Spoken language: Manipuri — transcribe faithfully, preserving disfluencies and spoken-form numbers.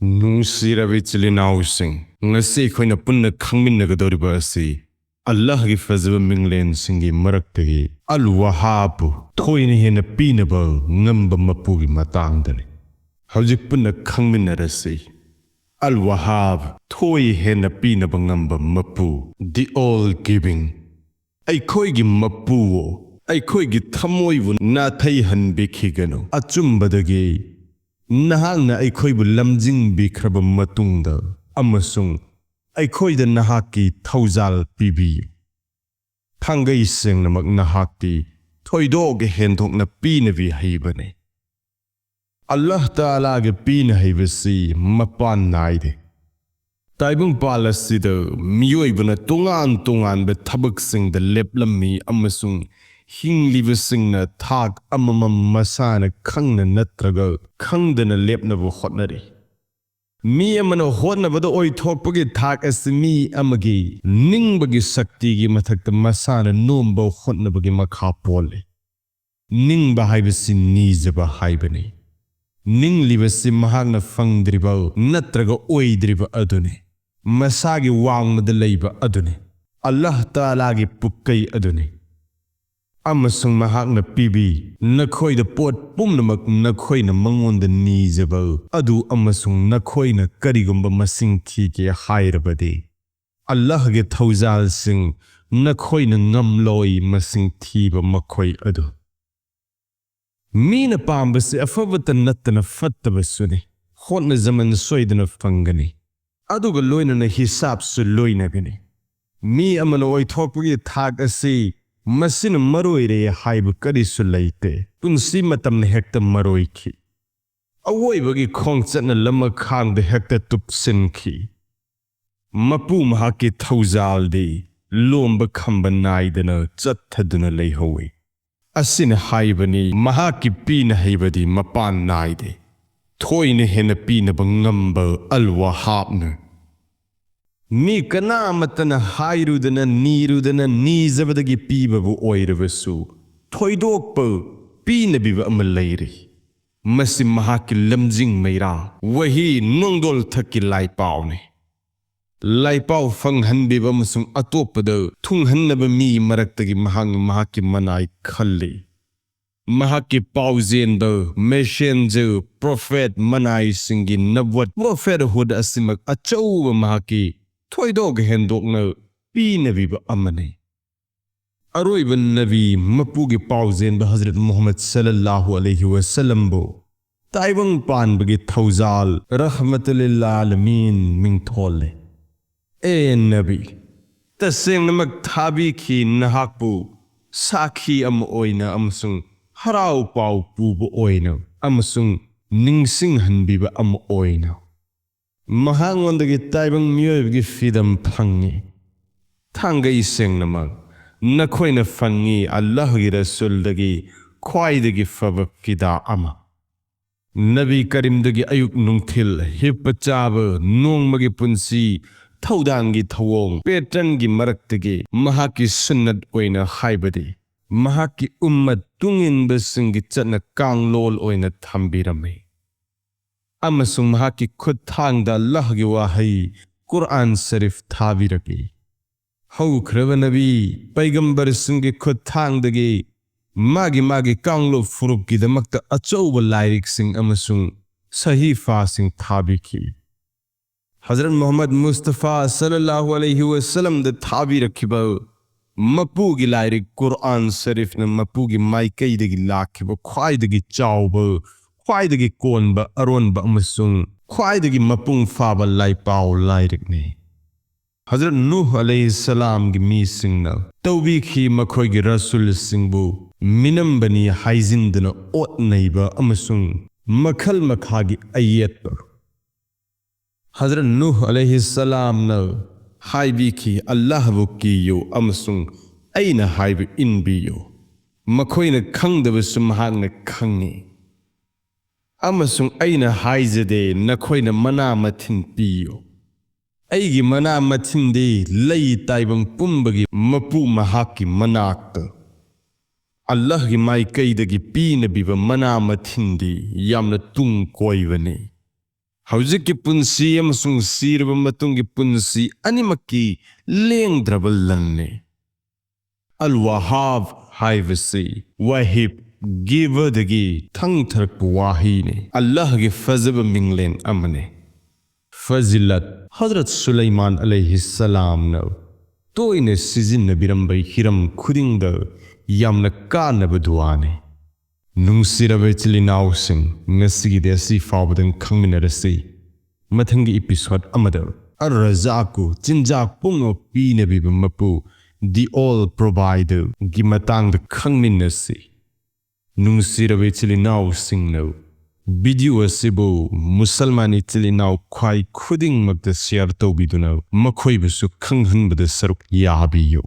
ꯅꯨꯡꯁꯤꯔꯕ ꯏꯆꯤꯜ ꯏꯅꯥꯎꯁꯤꯡ, ꯉꯁꯤ ꯑꯩꯈꯣꯏꯅ ꯄꯨꯟꯅ ꯈꯪꯃꯤꯟꯅꯒꯗꯧꯔꯤꯕ ꯑꯁꯤ ꯑꯜꯂꯥꯍꯒꯤ ꯐꯖꯕ ꯃꯤꯡꯂꯦꯟꯁꯤꯡꯒꯤ ꯃꯔꯛꯇꯒꯤ ꯑꯜ ꯋꯍꯥꯕ, ꯊꯣꯏꯅ ꯍꯦꯟꯅ ꯄꯤꯅꯕ ꯉꯝꯕ ꯃꯄꯨꯒꯤ ꯃꯇꯥꯡꯗꯅꯤ꯫ ꯍꯧꯖꯤꯛ ꯄꯨꯟꯅ ꯈꯪꯃꯤꯟꯅꯔꯁꯤ꯫ ꯑꯜ ꯋꯍꯥꯕ, ꯊꯣꯏ ꯍꯦꯟꯅ ꯄꯤꯅꯕ ꯉꯝꯕ ꯃꯄꯨ, the all giving꯫ ꯑꯩꯈꯣꯏꯒꯤ ꯃꯄꯨꯋꯣ, ꯑꯩꯈꯣꯏꯒꯤ ꯊꯃꯣꯏꯕꯨ ꯅꯥꯊꯩꯍꯟꯕꯤꯈꯤꯒꯅꯨ꯫ ꯑꯆꯨꯝꯕꯗꯒꯤ ꯅꯍꯥꯛꯅ ꯑꯩꯈꯣꯏꯕꯨ ꯂꯝꯖꯤꯡꯕꯤꯈ꯭ꯔꯕ ꯃꯇꯨꯡꯗ ꯑꯃꯁꯨꯡ ꯑꯩꯈꯣꯏꯗ ꯅꯍꯥꯛꯀꯤ ꯊꯧꯖꯥꯜ ꯄꯤꯕꯤꯌꯨ꯫ ꯊꯥꯡꯒꯩ ꯁꯦꯡꯅꯃꯛ ꯅꯍꯥꯛꯇꯤ ꯊꯣꯏꯗꯣꯛ ꯍꯦꯟꯗꯣꯛꯅ ꯄꯤꯅꯕꯤ ꯍꯩꯕꯅꯤ꯫ ꯑꯜꯂꯥꯍ ꯇꯥꯂꯥꯒꯤ ꯄꯤꯅ ꯍꯩꯕꯁꯤ ꯃꯄꯥꯟ ꯅꯥꯏꯗꯦ꯫ ꯇꯥꯏꯕꯪꯄꯥꯜ ꯑꯁꯤꯗ ꯃꯤꯑꯣꯏꯕꯅ ꯇꯣꯉꯥꯟ ꯇꯣꯉꯥꯟꯕ ꯊꯕꯛꯁꯤꯡꯗ ꯂꯦꯞꯂꯝꯃꯤ ꯑꯃꯁꯨꯡ ꯍꯤꯡꯂꯤꯕꯁꯤꯡꯅ ꯊꯥꯛ ꯑꯃꯃꯝ ꯃꯁꯥꯅ ꯈꯪꯅ ꯅꯠꯇ꯭ꯔꯒ ꯈꯪꯗꯅ ꯂꯦꯞꯅꯕ ꯍꯣꯠꯅꯔꯤ꯫ ꯃꯤ ꯑꯃꯅ ꯍꯣꯠꯅꯕꯗ ꯑꯣꯏꯊꯣꯛꯄꯒꯤ ꯊꯥꯛ ꯑꯁꯤ ꯃꯤ ꯑꯃꯒꯤ ꯅꯤꯡꯕꯒꯤ ꯁꯛꯇꯤꯒꯤ ꯃꯊꯛꯇ ꯃꯁꯥꯅ ꯅꯣꯝꯕ ꯍꯣꯠꯅꯕꯒꯤ ꯃꯈꯥ ꯄꯣꯜꯂꯤ꯫ ꯅꯤꯡꯕ ꯍꯥꯏꯕꯁꯤ ꯅꯤꯖꯕ ꯍꯥꯏꯕꯅꯤ꯫ ꯅꯤꯡꯂꯤꯕꯁꯤ ꯃꯍꯥꯛꯅ ꯐꯪꯗ꯭ꯔꯤꯕ ꯅꯠꯇ꯭ꯔꯒ ꯑꯣꯏꯗ꯭ꯔꯤꯕ ꯑꯗꯨꯅꯤ꯫ ꯃꯁꯥꯒꯤ ꯋꯥꯡꯃꯗ ꯂꯩꯕ ꯑꯗꯨꯅꯤ꯫ ꯑꯜꯂꯥꯍ ꯇꯥꯂꯥꯒꯤ ꯄꯨꯛꯀꯩ ꯑꯗꯨꯅꯤ꯫ ꯑꯃꯁꯨꯡ ꯃꯍꯥꯛꯅ ꯄꯤꯕꯤ꯫ ꯅꯈꯣꯏꯗ ꯄꯣꯠ ꯄꯨꯝꯅꯃꯛ ꯅꯈꯣꯏꯅ ꯃꯉꯣꯟꯗ ꯅꯤꯖꯕ ꯑꯗꯨ ꯑꯃꯁꯨꯡ ꯅꯈꯣꯏꯅ ꯀꯔꯤꯒꯨꯝꯕ ꯃꯁꯤꯡ ꯊꯤꯒꯦ ꯍꯥꯏꯔꯕꯗꯤ, ꯑꯜꯂꯥꯍꯒꯤ ꯊꯧꯖꯥꯜꯁꯤꯡ ꯅꯈꯣꯏꯅ ꯉꯝꯂꯣꯏ ꯃꯁꯤꯡ ꯊꯤꯕ ꯃꯈꯣꯏ ꯑꯗꯨ꯫ ꯃꯤꯅ ꯄꯥꯝꯕꯁꯤ ꯑꯐꯕꯇ ꯅꯠꯇꯅ ꯐꯠꯇꯕꯁꯨꯅꯤ꯫ ꯍꯣꯠꯅꯖꯃꯟ ꯁꯣꯏꯗꯅ ꯐꯪꯒꯅꯤ, ꯑꯗꯨꯒ ꯂꯣꯏꯅꯅ ꯍꯤꯁꯥꯕꯁꯨ ꯂꯣꯏꯅꯒꯅꯤ꯫ ꯃꯤ ꯑꯃꯅ ꯑꯣꯏꯊꯣꯛꯄꯒꯤ ꯊꯥꯛ ꯑꯁꯤ ꯃꯁꯤꯅ ꯃꯔꯣꯏꯔꯦ ꯍꯥꯏꯕ ꯀꯔꯤꯁꯨ ꯂꯩꯇꯦ꯫ ꯄꯨꯟꯁꯤ ꯃꯇꯝꯅ ꯍꯦꯛꯇ ꯃꯔꯣꯏꯈꯤ꯫ ꯑꯋꯣꯏꯕꯒꯤ ꯈꯣꯡꯆꯠꯅ ꯂꯃꯈꯥꯡꯗ ꯍꯦꯛꯇ ꯇꯨꯞꯁꯤꯟꯈꯤ꯫ ꯃꯄꯨ ꯃꯍꯥꯛꯀꯤ ꯊꯧꯖꯥꯜꯗꯤ ꯂꯣꯝꯕ ꯈꯝꯕ ꯅꯥꯏꯗꯅ ꯆꯠꯊꯗꯨꯅ ꯂꯩꯍꯧꯏ꯫ ꯑꯁꯤꯅ ꯍꯥꯏꯕꯅꯤ, ꯃꯍꯥꯛꯀꯤ ꯄꯤꯅ ꯍꯩꯕꯗꯤ ꯃꯄꯥꯟ ꯅꯥꯏꯗꯦ꯫ ꯊꯣꯏꯅ ꯍꯦꯟꯅ ꯄꯤꯅꯕ ꯉꯝꯕ ꯑꯜ ꯋꯍꯥꯕꯅ꯫ ꯃꯤ ꯀꯅꯥ ꯑꯃꯠꯇꯅ ꯍꯥꯏꯔꯨꯗꯅ, ꯅꯤꯔꯨꯗꯅ, ꯅꯤꯖꯕꯗꯒꯤ ꯄꯤꯕꯕꯨ ꯑꯣꯏꯔꯕꯁꯨ, ꯊꯣꯏꯗꯣꯛꯄ ꯄꯤꯅꯕꯤꯕ ꯑꯃ ꯂꯩꯔꯤ꯫ ꯃꯁꯤ ꯃꯍꯥꯛꯀꯤ ꯂꯝꯖꯤꯡ ꯃꯩꯔꯥ, ꯋꯥꯍꯤ, ꯅꯣꯡꯗꯣꯜ ꯊꯛꯀꯤ ꯂꯥꯏꯄꯥꯎꯅꯤ꯫ ꯂꯥꯏꯄꯥꯎ ꯐꯪꯍꯟꯕꯤꯕ ꯑꯃꯁꯨꯡ ꯑꯇꯣꯞꯄꯗ ꯊꯨꯡꯍꯟꯅꯕ ꯃꯤ ꯃꯔꯛꯇꯒꯤ ꯃꯍꯥꯛꯅ ꯃꯍꯥꯛꯀꯤ ꯃꯅꯥꯏ ꯈꯜꯂꯤ꯫ ꯃꯍꯥꯛꯀꯤ ꯄꯥꯎꯖꯦꯟꯕ, messenger, prophet, ꯃꯅꯥꯏꯁꯤꯡꯒꯤ ꯅꯕꯨꯋꯠ, prophethood ꯑꯁꯤꯃꯛ ꯑꯆꯧꯕ ꯃꯍꯥꯛꯀꯤ ꯊꯣꯏꯗꯣꯛ ꯍꯦꯟꯗꯣꯛꯅ ꯄꯤꯅꯕꯤꯕ ꯑꯃꯅꯤ꯫ ꯑꯔꯣꯏꯕ ꯅꯕꯤ, ꯃꯄꯨꯒꯤ ꯄꯥꯎꯖꯦꯟꯕ ꯍꯖꯔꯠ ꯃꯨꯍꯝꯃꯗ ꯁꯜꯂꯜꯂꯥꯍꯨ ꯑꯂꯩꯍꯤ ꯋꯁꯜꯂꯝꯕꯨ ꯇꯥꯏꯕꯪ ꯄꯥꯟꯕꯒꯤ ꯊꯧꯖꯥꯜ ꯔꯍꯃꯇꯨꯜꯂꯤꯜ ꯑꯥꯂꯃꯤꯟ ꯃꯤꯡꯊꯣꯜꯂꯦ꯫ ꯑꯦ ꯅꯕꯤ, ꯇꯁꯦꯡꯅꯃꯛ ꯊꯥꯕꯤꯈꯤ ꯅꯍꯥꯛꯄꯨ ꯁꯥꯈꯤ ꯑꯃ ꯑꯣꯏꯅ ꯑꯃꯁꯨꯡ ꯍꯔꯥꯎ ꯄꯥꯎ ꯄꯨꯕ ꯑꯣꯏꯅ ꯑꯃꯁꯨꯡ ꯅꯤꯡꯁꯤꯡꯍꯟꯕꯤꯕ ꯑꯃ ꯑꯣꯏꯅ꯫ ꯃꯍꯥꯛꯉꯣꯟꯗꯒꯤ ꯇꯥꯏꯕꯪ ꯃꯤꯑꯣꯏꯕꯒꯤ ꯐꯤꯗꯝ ꯐꯪꯉꯤ꯫ ꯊꯥꯡꯒꯩ ꯁꯦꯡꯅꯃꯛ ꯅꯈꯣꯏꯅ ꯐꯪꯉꯤ ꯑꯜꯂꯥꯍꯒꯤ ꯔꯁꯨꯜꯗꯒꯤ ꯈ꯭ꯋꯥꯏꯗꯒꯤ ꯐꯕ ꯐꯤꯗꯥ ꯑꯃ꯫ ꯅꯕꯤ ꯀꯔꯤꯝꯗꯒꯤ ꯑꯌꯨꯛ ꯅꯨꯡꯊꯤꯜ, ꯍꯤꯞꯄ ꯆꯥꯕ, ꯅꯣꯡꯃꯒꯤ ꯄꯨꯟꯁꯤ, ꯊꯧꯗꯥꯡꯒꯤ ꯊꯧꯑꯣꯡ, patternꯒꯤ ꯃꯔꯛꯇꯒꯤ ꯃꯍꯥꯛꯀꯤ ꯁꯨꯟꯅꯠ ꯑꯣꯏꯅ, ꯍꯥꯏꯕꯗꯤ ꯃꯍꯥꯛꯀꯤ ꯎꯝꯃꯠ ꯇꯨꯡꯏꯟꯕꯁꯤꯡꯒꯤ ꯆꯠꯅ ꯀꯥꯡꯂꯣꯟ ꯑꯣꯏꯅ ꯊꯝꯕꯤꯔꯝꯃꯤ꯫ ꯑꯃꯁꯨꯡ ꯃꯍꯥꯛꯀꯤ ꯈꯨꯠꯊꯥꯡꯗ ꯑꯜꯂꯥꯍꯒꯤ ꯋꯥꯍꯩ ꯀꯨꯔꯑꯥꯟ ꯁꯔꯤꯐ ꯊꯥꯕꯤꯔꯛꯏ꯫ ꯍꯧꯈ꯭ꯔꯕ ꯅꯕꯤ ꯄꯩꯒꯝꯕꯔꯁꯤꯡꯒꯤ ꯈꯨꯠꯊꯥꯡꯗꯒꯤ ꯃꯥꯒꯤ ꯃꯥꯒꯤ ꯀꯥꯡꯂꯨꯞ ꯐꯨꯔꯨꯞꯀꯤꯗꯃꯛꯇ ꯑꯆꯧꯕ ꯂꯥꯏꯔꯤꯛꯁꯤꯡ ꯑꯃꯁꯨꯡ ꯁꯍꯤꯐꯥꯁꯤꯡ ꯊꯥꯕꯤꯈꯤ꯫ ꯍꯖꯔꯠ ꯃꯨꯍꯝꯃꯗ ꯃꯨꯁꯇꯐꯥ ꯁꯜꯂꯜꯂꯥꯍꯨ ꯑꯂꯩꯍꯤ ꯋꯁꯜꯂꯝꯗ ꯊꯥꯕꯤꯔꯛꯈꯤꯕ ꯃꯄꯨꯒꯤ ꯂꯥꯏꯔꯤꯛ ꯀꯨꯔꯑꯥꯟ ꯁꯔꯤꯐꯅ ꯃꯄꯨꯒꯤ ꯃꯥꯏꯀꯩꯗꯒꯤ ꯂꯥꯛꯈꯤꯕ ꯈ꯭ꯋꯥꯏꯗꯒꯤ ꯆꯥꯎꯕ, ꯈ꯭ꯋꯥꯏꯗꯒꯤ ꯀꯣꯟꯕ, ꯑꯔꯣꯟꯕ ꯑꯃꯁꯨꯡ ꯈ꯭ꯋꯥꯏꯗꯒꯤ ꯃꯄꯨꯡ ꯐꯥꯕ ꯂꯥꯏꯄꯥꯎ ꯂꯥꯏꯔꯤꯛꯅꯤ꯫ ꯍꯖꯔꯠ ꯅꯨꯍ ꯑꯂꯩꯍꯤꯁꯁꯂꯥꯝꯒꯤ ꯃꯤꯁꯤꯡꯅ ꯇꯧꯕꯤꯈꯤ, ꯃꯈꯣꯏꯒꯤ ꯔꯁꯨꯜꯁꯤꯡꯕꯨ ꯃꯤꯅꯝꯕꯅꯤ ꯍꯥꯏꯖꯤꯟꯗꯨꯅ ꯑꯣꯠ ꯅꯩꯕ ꯑꯃꯁꯨꯡ ꯃꯈꯜ ꯃꯈꯥꯒꯤ ꯑꯌꯦꯠꯄ꯫ ꯍꯖꯔꯠ ꯅꯨꯍ ꯑꯂꯩꯍꯤꯁꯁꯂꯥꯝꯅ ꯍꯥꯏꯕꯤꯈꯤ, "ꯑꯜꯂꯥꯍꯕꯨ ꯀꯤꯌꯨ ꯑꯃꯁꯨꯡ ꯑꯩꯅ ꯍꯥꯏꯕ ꯏꯟꯕꯤꯌꯨ꯫ ꯃꯈꯣꯏꯅ ꯈꯪꯗꯕꯁꯨ ꯃꯍꯥꯛꯅ ꯈꯪꯉꯤ꯫ ꯑꯃꯁꯨꯡ ꯑꯩꯅ ꯍꯥꯏꯖꯗꯦ, ꯅꯈꯣꯏꯅ ꯃꯅꯥ ꯃꯊꯤꯟ ꯄꯤꯌꯨ꯫ ꯑꯩꯒꯤ ꯃꯅꯥ ꯃꯊꯤꯟꯗꯤ ꯂꯩ ꯇꯥꯏꯕꯪ ꯄꯨꯝꯕꯒꯤ ꯃꯄꯨ ꯃꯍꯥꯛꯀꯤ ꯃꯅꯥꯛꯇ꯫ ꯑꯜꯂꯥꯍꯒꯤ ꯃꯥꯏꯀꯩꯗꯒꯤ ꯄꯤꯅꯕꯤꯕ ꯃꯅꯥ ꯃꯊꯤꯟꯗꯤ ꯌꯥꯝꯅ ꯇꯨꯡ ꯀꯣꯏꯕꯅꯤ꯫ ꯍꯧꯖꯤꯛꯀꯤ ꯄꯨꯟꯁꯤ ꯑꯃꯁꯨꯡ ꯁꯤꯔꯕ ꯃꯇꯨꯡꯒꯤ ꯄꯨꯟꯁꯤ ꯑꯅꯤꯃꯛꯀꯤ ꯂꯦꯡꯗ꯭ꯔꯕ ꯂꯟꯅꯤ꯫ ꯑꯜ ꯋꯥꯍꯥꯕ ꯍꯥꯏꯕꯁꯤ ꯋꯥꯍꯤꯕ, ꯒꯤꯚꯔꯗꯒꯤ ꯊꯪꯊꯔꯛꯄ ꯋꯥꯍꯩꯅꯤ꯫ ꯑꯜꯂꯥꯍꯒꯤ ꯐꯖꯕ ꯃꯤꯡꯂꯦꯟ ꯑꯃꯅꯤ꯫ ꯐꯖꯤꯂꯠ꯫ ꯍꯖꯔꯠ ꯁꯨꯂꯩꯃꯥꯟ ꯑꯂꯩꯍꯤꯁꯁꯂꯥꯝꯅ ꯇꯣꯏꯅ ꯁꯤꯖꯤꯟꯅꯕꯤꯔꯝꯕ ꯍꯤꯔꯝ ꯈꯨꯗꯤꯡꯗ ꯌꯥꯝꯅ ꯀꯥꯟꯅꯕ ꯗꯨꯋꯥꯅꯤ꯫ ꯅꯨꯡꯁꯤꯔꯕ ꯏꯆꯤꯜ ꯏꯅꯥꯎꯁꯤꯡ, ꯉꯁꯤꯒꯤꯗꯤ ꯑꯁꯤ ꯐꯥꯎꯕꯗꯪ ꯈꯪꯃꯤꯟꯅꯔꯁꯤ꯫ ꯃꯊꯪꯒꯤ ꯏꯄꯤꯁꯣꯗ ꯑꯃꯗ ꯑꯔ ꯔꯖꯥꯛꯄꯨ ꯆꯤꯟꯖꯥꯛ ꯄꯨꯝꯅꯃꯛ ꯄꯤꯅꯕꯤꯕ ꯃꯄꯨ, ꯗꯤ ꯑꯣꯜ ꯄ꯭ꯔꯣꯚꯥꯏꯗꯔꯒꯤ ꯃꯇꯥꯡꯗ ꯈꯪꯃꯤꯟꯅꯁꯤ꯫ ꯅꯨꯡꯁꯤꯔꯕ ꯏꯆꯤꯜ ꯏꯅꯥꯎꯁꯤꯡꯅ ꯚꯤꯗꯤꯑꯣ ꯑꯁꯤꯕꯨ ꯃꯨꯁꯜꯃꯥꯟ ꯏꯆꯤꯜ ꯏꯅꯥꯎ ꯈ꯭ꯋꯥꯏ ꯈꯨꯗꯤꯡꯃꯛꯇ ꯁꯤꯌꯔ ꯇꯧꯕꯤꯗꯨꯅ ꯃꯈꯣꯏꯕꯨꯁꯨ ꯈꯪꯍꯟꯕꯗ ꯁꯔꯨꯛ ꯌꯥꯕꯤꯌꯨ꯫